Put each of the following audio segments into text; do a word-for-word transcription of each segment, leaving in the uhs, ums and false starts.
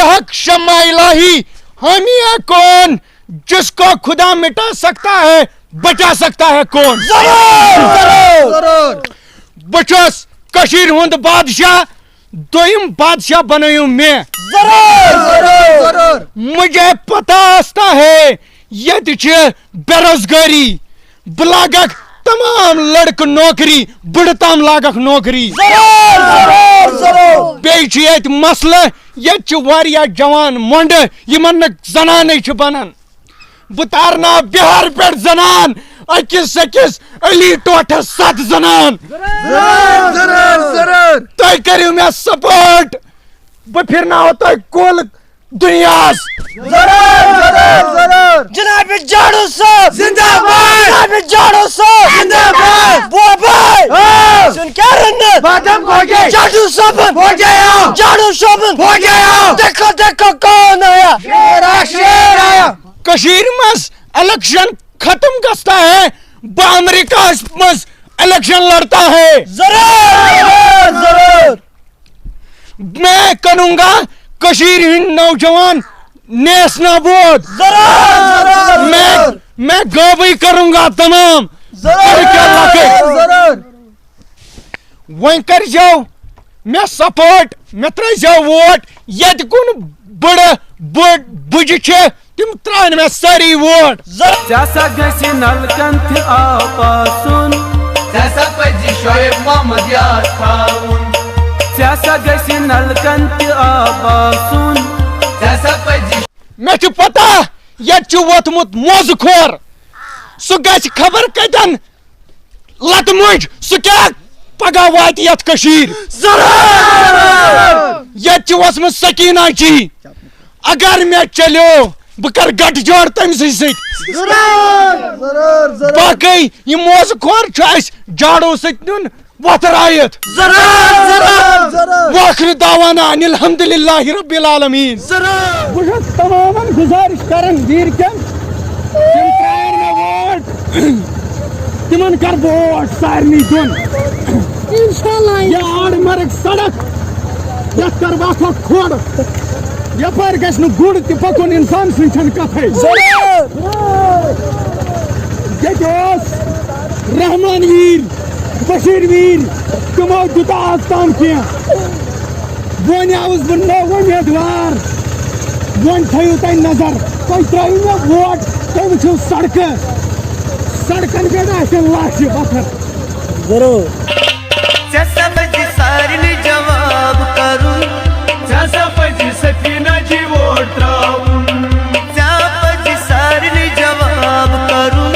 حق شمع الہی حامی ہے کون؟ جس کو خدا مٹا سکتا ہے، بچا سکتا ہے کون؟ ضرور، ضرور۔ بہٕ چھُس کٔشیٖرِ ہُنٛد بادشاہ، دوٚیِم بادشاہ بنٲیِو مےٚ۔ ضرور، ضرور، ضرور۔ مجھے پتہ آستا ہے، ییٚتہِ چھِ بے روزگٲری، بہٕ لاگکھ تمام لڑکہٕ نوکری، بٕڑٕ تام لاگکھ نوکری۔ ضرور، ضرور، ضرور۔ بیٚیہِ چھُ ییٚتہِ مسلہٕ، ییٚتہِ چھِ واریاہ جوان مۄنڈٕ، یِمن نہٕ زنانٕے چھِ بنان۔ بہٕ تارناو بِہار پٮ۪ٹھ زنان، أکِس أکِس علی ٹوٹھس ستھ زنان۔ ضرور، ضرور، ضرور۔ تُہۍ کٔرِو مےٚ سپورٹ، بہٕ پھِرناوو تۄہہِ کُل دُنیاہس۔ ضرور، ضرور، ضرور۔ جناب جاڑو صٲب۔ زندہ باد۔ جناب جاڑو صٲب۔ زندہ باد۔ بوبے۔ ہاں۔ سُن کیا رنت؟ بادام کھو گئے۔ جاڑو صٲبن۔ ہو گیا۔ جاڑو صٲبن۔ ہو گیا۔ دیکھو، دیکھو کون آیا۔ شیر آ، شیر آیا۔ کشمیر میں الیکشن ختم کرتا ہے، وہ امریکہ میں الیکشن لڑتا ہے۔ ضرور، ضرور۔ میں کروں گا کشمیر ہند نوجوان نیس نہ ووٹ۔ ضرور، ضرور، میں ضرور۔ میں گوبی کروں گا تمام۔ ضرور، کیا لگے؟ ضرور۔ وۄنۍ کٔرۍزیو مےٚ سپورٹ، مےٚ ترٛٲیزیو ووٹ۔ ییٚتہِ کُن بٕڑٕ بٔڑ بُجہِ چھِ، تِم ترٛاون مےٚ سٲری ووٹ۔ ژےٚ ہسا گژھِ نلکن تہِ آب آسُن۔ ژےٚ ہسا پزِ شعیب محمد یاد تھاوُن۔ ژےٚ ہسا گژھِ نلکن تہِ آب آسُن۔ ژےٚ ہسا پزِ مےٚ چھُ پتہ ییٚتہِ چھُ ووٚتھمُت موزٕ کھور، سُہ گژھِ خبر کتٮ۪ن لتہٕ مُنٛجۍ، سُہ کیٛاہ پگاہ واتہِ یتھ کٔشیٖرِ۔ ییٚتہِ چھِ وژھمٕژ سکیٖنہ جی، اگر مےٚ چلیو بہٕ کرٕ گٹہٕ جوڑ تٔمۍ سٕے سۭتۍ۔ ضرور، ضرور، ضرور۔ باقٕے یہِ موزٕ کھور چھُ اَسہِ جاڑو سۭتۍ نیُن وۄتھرٲیِتھ۔ ضرور، ضرور، ضرور۔ وآخر دعوانا ان الحمد للہ رب العالمین۔ بہٕ چھُس تمامن گُزٲرِش کران ویٖرکٮ۪ن، تِم ترٛاون مےٚ ووٹ، تِمن کر بہٕ ووٹ سارنٕے دیُن۔ انشاءاللہ۔ یہِ آڑ مرگ سڑک، یتھ کر وقت کھوڑ، یپٲرۍ گژھِ نہٕ گُر تہِ پکُن، انسان سٕنٛز چھنہٕ کتھے۔ ییٚتہِ اوس رحمان ویٖر، بشیٖر ویٖر، تِمو دیُت آز تام کینٛہہ۔ وۄنۍ آوُس بہٕ نوٚو اُمیدوار، وۄنۍ تھٲیِو تُہۍ نظر، تُہۍ ترٛٲیِو مےٚ ووٹ، تُہۍ وٕچھِو سڑکہٕ، سڑکن پٮ۪ٹھ آسن لاشہِ پتھر۔ ضرور۔ ژےٚ سا پزِ سارنٕے جواب کرُن۔ ژےٚ ہسا پزِ سفینہ جی ووٹ ترٛاوُن۔ ژےٚ پزِ سارنٕے جواب کرُن۔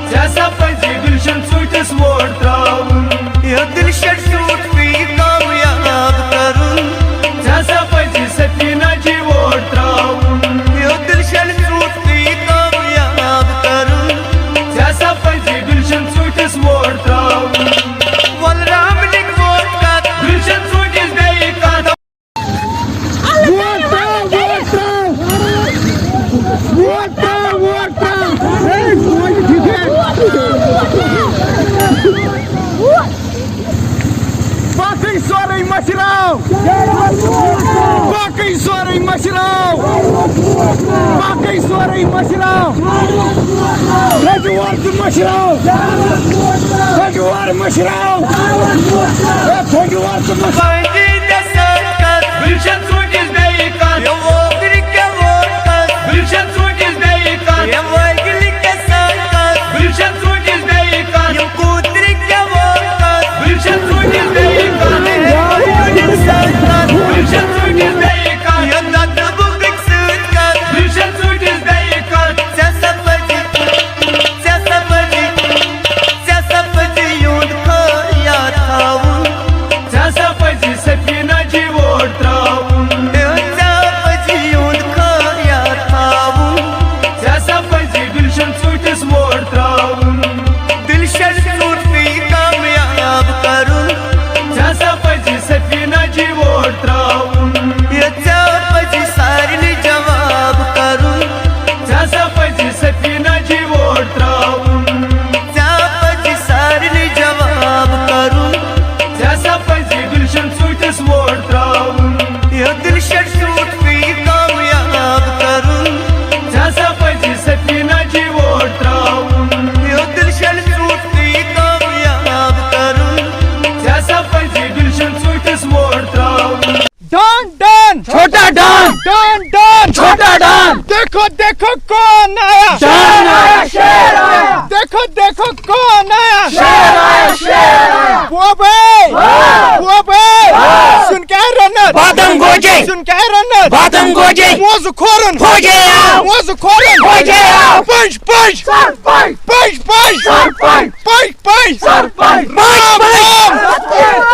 ژےٚ ہسا پزِ گُلشن ژوٗنٛٹھِس ووٹ ترٛاوُن۔ یہِ دِلشن ژوٗنٛٹھ پیٚیہِ کامیاب کرُن۔ ژےٚ ہسا پزِ سفینہ جی ووٹ ترٛاوُن۔ یہِ دِلشن ژوٗنٛٹھ پیٚیہِ کامیاب کرُن۔ ژےٚ ہسا پزِ گُلشن ژوٗنٛٹھِس ووٹ ترٛاوُن۔ وۄلرامنٕکۍ ووٹ کتھ۔ گُلشن ژوٗنٛٹھِس بیٚیہِ کتھ۔ ووٹ ترٛاو، ووٹ ترٛاو۔ ووٹ ترٛاو، ووٹ ترٛاو۔ ہے، ووٹ ٹھیک ہے۔ باقٕے سورُے مٔشراو۔ باقٕے سورُے مٔشراو۔ باقٕے سورُے مٔشراو۔ تھٔج وار تہٕ مٔشراو۔ تھٔج وار مٔشراو۔ ہے، تھٔج وار تہٕ مٔشراو۔ وۄنۍ گٔے مےٚ سۭتۍ کتھ۔ گُلشن ژوٗنٛٹھِس بیٚیہِ کتھ۔ یہِ ووکرِ کیٛاہ ووکس؟ گُلشن ژوٗنٛٹھِس بیٚیہِ کتھ۔ یہِ وٲگلہِ کیٛاہ سۭتۍ کتھ؟ گُلشن ژوٗنٛٹھِس بیٚیہِ کتھ۔ یِم کوٗترِ کیٛاہ ووکس؟ گُلشن ژوٗنٛٹھِس بیٚیہِ کتھ۔ یِم سۭتۍ کتھ؟ گُلشن ژوٗنٛٹھِس بیٚیہِ کتھ۔ یِم دۄدٕ بُکٕکۍ سۭتۍ کتھ؟ گُلشن ژوٗنٛٹھِس بیٚیہِ کتھ۔ ژےٚ سا پزِ، ژےٚ سا پزِ، ژےٚ سا پزِ یُہُنٛد خیال تھاوُن۔ ژےٚ ہسا پزِ ڈان، ڈان ڈان، چھوٹا ڈان۔ دیکھو دیکھو کون آیا، ڈان آیا، شیر آیا۔ دیکھو دیکھو کون آیا، شیر آیا، شیر آیا۔ بوبے، ہاں۔ بوبے، ہاں۔ سُن کیٛاہ رنت؟ بادام گوجے۔ سُن کیٛاہ رنت؟ بادام گوجے۔ موزٕ کھورُن۔ ہو گیا۔ موزٕ کھورُن۔ ہو گیا۔ پنٛج پنٛج۔ سر پنٛج۔ پنٛج پنٛج۔ سر پنٛج۔ پنٛج پنٛج۔ سر پنٛج۔ رام نام۔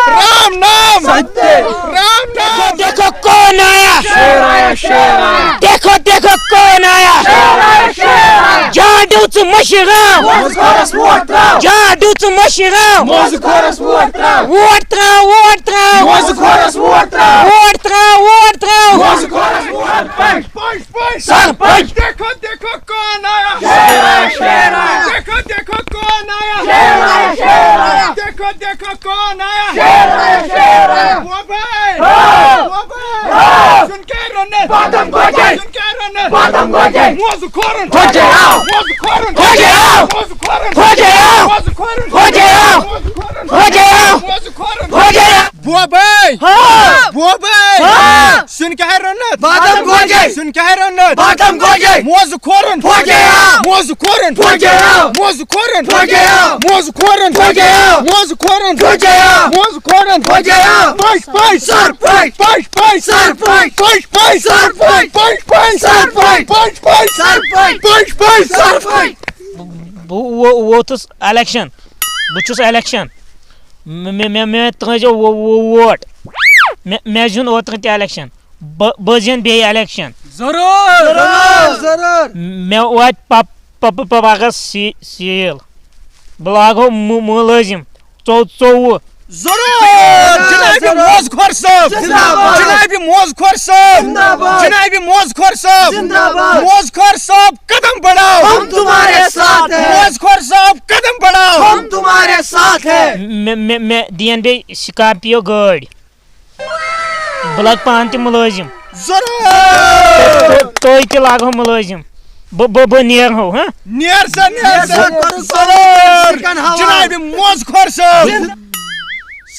رام نام۔ رام نام۔ دیکھو کون آیا۔ شیر آیا، شیر آیا۔ دیکھو دیکھو کون آیا۔ شیر آیا، شیر آیا۔ جاڈو ژٕ مٔشراو۔ موزٕ کھورس ووٹ تراو۔ جاڈو ژٕ مٔشراو۔ موزٕ کھورس ووٹ تراو۔ ووٹ تراو، ووٹ تراو۔ موزٕ کھورس ووٹ تراو۔ ووٹ تراو، ووٹ تراو۔ موزٕ کھورس ووٹ۔ پنٛج پنٛج۔ سر پنٛج۔ دیکھو دیکھو کون آیا۔ شیر آیا، شیر آیا۔ دیکھو دیکھو کون آیا۔ شیر آیا، شیر آیا۔ دیکھو دیکھو کون آیا۔ شیر آیا، شیر آیا۔ بوبے۔ ہاں۔ بوبے۔ ہاں۔ سُن کیٛاہ رنت؟ بادام گوجے۔ سُن کیٛاہ رنت؟ بادام گوجے۔ موزٕ کھورُن۔ ہو گیا۔ موزٕ کھورُن۔ ہو گیا۔ موزٕ کھورُن۔ ہو گیا۔ موزٕ کھورُن۔ ہو گیا۔ موزٕ کھورُن۔ ہو گیا۔ موزٕ کھورُن۔ ہو گیا۔ بوبے۔ ہاں۔ بوبے۔ ہاں۔ سُن کیٛاہ رنت؟ بادام گوجے۔ سُن کیٛاہ رنت؟ بادام گوجے۔ موزٕ کھورُن۔ ہو گیا۔ موزٕ کھورُن۔ ہو گیا۔ موزٕ کھورُن۔ ہو گیا۔ موزٕ کھورُن۔ ہو گیا۔ موزٕ کھورُن۔ ہو گیا۔ موزٕ کھورُن۔ ہو گیا۔ پنٛج پنٛج۔ سر پنٛج۔ پنٛج پنٛج۔ سر پنٛج۔ پنٛج پنٛج۔ سر پنٛج۔ پنٛج پنٛج۔ سر پنٛج۔ پنٛج پنٛج۔ سر پنٛج۔ پنٛج پنٛج۔ سر پنٛج۔ بہٕ وو- ووتُس الیکشن، بہٕ چھُس الیکشن، مےٚ مےٚ مےٚ مےٚ ترٲیزیو وو- وو- ووٹ۔ مےٚ مےٚ زیوٗن اوترٕ تہِ الیکشن، بہٕ بہٕ زینہٕ بیٚیہِ الیکشن۔ ضروٗر، ضروٗر، ضروٗر۔ مےٚ واتہِ پپ- پپ- پپاکس سی- سیٖل، بہٕ لاگہو مُ- مُلٲزِم ژو- ژوٚوُہ۔ ضروٗر، جنابِ موزٕ کھور صٲب۔ زِنٛدہ باد۔ جنابِ موزٕ کھور صٲب۔ زِنٛدہ باد۔ جنابِ موزٕ کھور صٲب۔ زِنٛدہ باد۔ موزٕ کھور صٲب قدم بڑھاو۔ ہم تمہارے ساتھ ہیں۔ موزٕ کھور صٲب قدم بڑھاو۔ ہم تمہارے ساتھ ہیں۔ مےٚ مےٚ مےٚ دِین بیٚیہِ سکارپیو گٲڑۍ۔ بہٕ لاگہٕ پانہٕ تہِ مُلٲزِم۔ ضروٗر۔ تُہۍ تہِ لاگہو مُلٲزِم۔ بہٕ بہٕ بہٕ نیرہو، ہاں؟ نیر سا، نیر سا۔ ضروٗر۔ جنابِ موزٕ کھور صٲب۔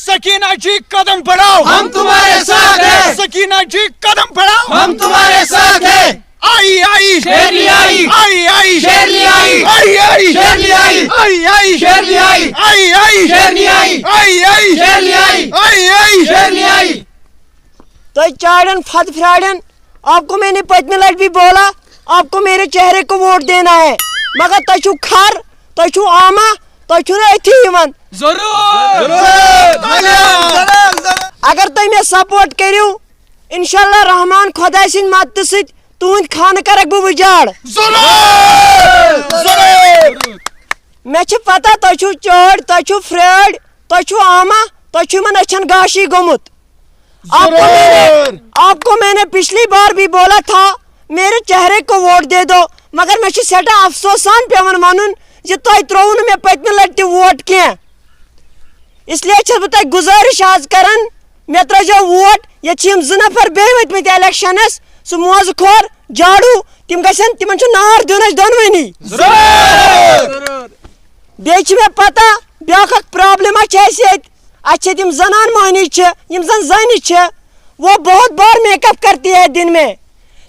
سکینہ جی قدم بڑھاو۔ ہم تمہارے ساتھ ہیں۔ سکینہ جی قدم بڑھاو۔ ہم تمہارے ساتھ ہیں۔ آئی آئی۔ شیرنی آئی۔ آئی آئی۔ شیرنی آئی۔ آئی آئی۔ شیرنی آئی۔ آئی آئی۔ شیرنی آئی۔ آئی آئی۔ شیرنی آئی۔ آئی آئی۔ شیرنی آئی۔ آئی آئی۔ شیرنی آئی۔ تۄہہِ چاڑن فد پھرٛارٮ۪ن، آپ کو میں نے پٔتمہِ لٹہِ بھی بولا، آپ کو میرے چہرے کو ووٹ دینا ہے، مگر تۄہہِ چھُو کھر، تۄہہِ چھُو آما، تۄہہِ چھُو نہٕ أتھی یِوان۔ ضروٗر۔ ضروٗر۔ اگر تُہۍ مےٚ سپورٹ کٔرِو، انشاءاللہ رحمان خۄداے سٕنٛدِ مدتہٕ سۭتۍ تُہُنٛد خانہٕ کرکھ بہٕ وُجاڑ۔ ضروٗر۔ ضروٗر۔ مےٚ چھِ پتہ تۄہہِ چھُو چٲڑۍ، تۄہہِ چھُو پھرٛٲڑۍ، تۄہہِ چھُو آما، تۄہہِ چھُو یِمن أچھن گاشی گوٚمُت۔ آپ کو میں نے ضروٗر۔ آپ کو میں نے پچھلی بار بھی بولا تھا، میرے چہرے کو ووٹ دے دو، مگر مےٚ چھُ سٮ۪ٹھاہ افسوسان پٮ۪وان وَنُن زِ تۄہہِ ترٛووُ نہٕ مےٚ پٔتمہِ لٹہِ تہِ ووٹ کینٛہہ۔ اس لیے چھَس بہٕ تۄہہِ گُزٲرِش آز کران، مےٚ ترٛٲیزیو ووٹ۔ ییٚتہِ چھِ یِم زٕ نفر بیٚیہِ وٲتمٕتۍ الیکشنس، سُہ موزٕ کھور، جاڑو، تِم گژھن، تِمن چھُ نار دیُن اَسہِ دۄنوٕنی۔ ضروٗر۔ بیٚیہِ چھِ مےٚ پتہ، بیٛاکھ اکھ پرابلم چھِ اَسہِ ییٚتہِ۔ اَسہِ چھِ تِم زنان مۄہنی چھِ، یِم زن زنہِ چھِ، وہ بہت بار میک اپ کرتی ہے دن میں۔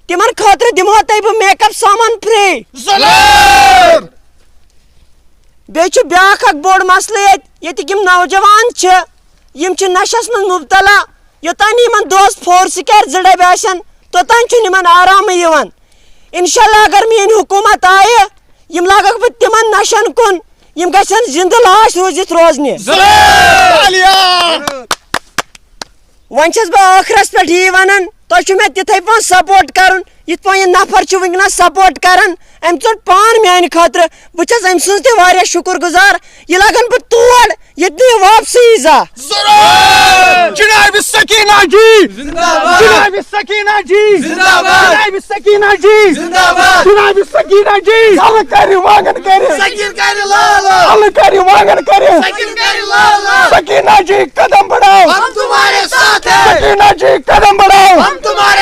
تِمن خٲطرٕ دِمہو تۄہہِ بہٕ میک اپ سامان فری۔ ضروٗر۔ بیٚیہِ چھُ بیٛاکھ اکھ بوٚڑ مسلہٕ ییٚتہِ، ییٚتِکۍ یِم نوجوان چھِ، یِم چھِ نشس منٛز مبتلا۔ یوٚتام نہٕ یِمن دۄہس فور سکیر زٕ ڈبہِ آسن، توٚتام چھُنہٕ یِمن آرامٕے یِوان۔ انشاءاللہ اگر میٛٲنۍ حکوٗمت آیہِ، یِم لاگکھ بہٕ تِمن نشن کُن، یِم گژھن زندٕ لاش روٗزِتھ روزنہِ۔ ضروٗر۔ وۄنۍ چھَس بہٕ ٲخرس پٮ۪ٹھ یی وَنان، تۄہہِ چھُو مےٚ تِتھَے پٲٹھۍ سپورٹ کَرُن، یِتھ پٲٹھۍ یہِ نفر چھُ وٕنکیٚنَس سپورٹ کَران۔ أمۍ ژوٚٹ پان میٛانہِ خٲطرٕ۔ بہٕ چھَس أمۍ سٕنٛز تہِ واریاہ شُکُر گُزار۔ یہِ لاگَن بہٕ تور، ییٚتہِ نہٕ یہِ واپسٕے یی زانٛہہ۔ ضروٗر۔ جناب سکینہ جی۔ زندہ باد۔ جناب سکینہ جی۔ زندہ باد۔ جناب سکینہ جی۔ زندہ باد۔ جناب سکینہ جی۔ یلہٕ کٔرِو، وانٛگن کٔرِو۔ سکیٖن کَرِ لال لال۔ یلہٕ کٔرِو، وانٛگن کٔرِو۔ سکیٖن کَرِ لال لال۔ سکینہ جی قدم بڑھاؤ۔ ہم تمہارے ساتھ ہیں۔ سکینہ جی قدم بڑھاؤ۔ ہم تمہارے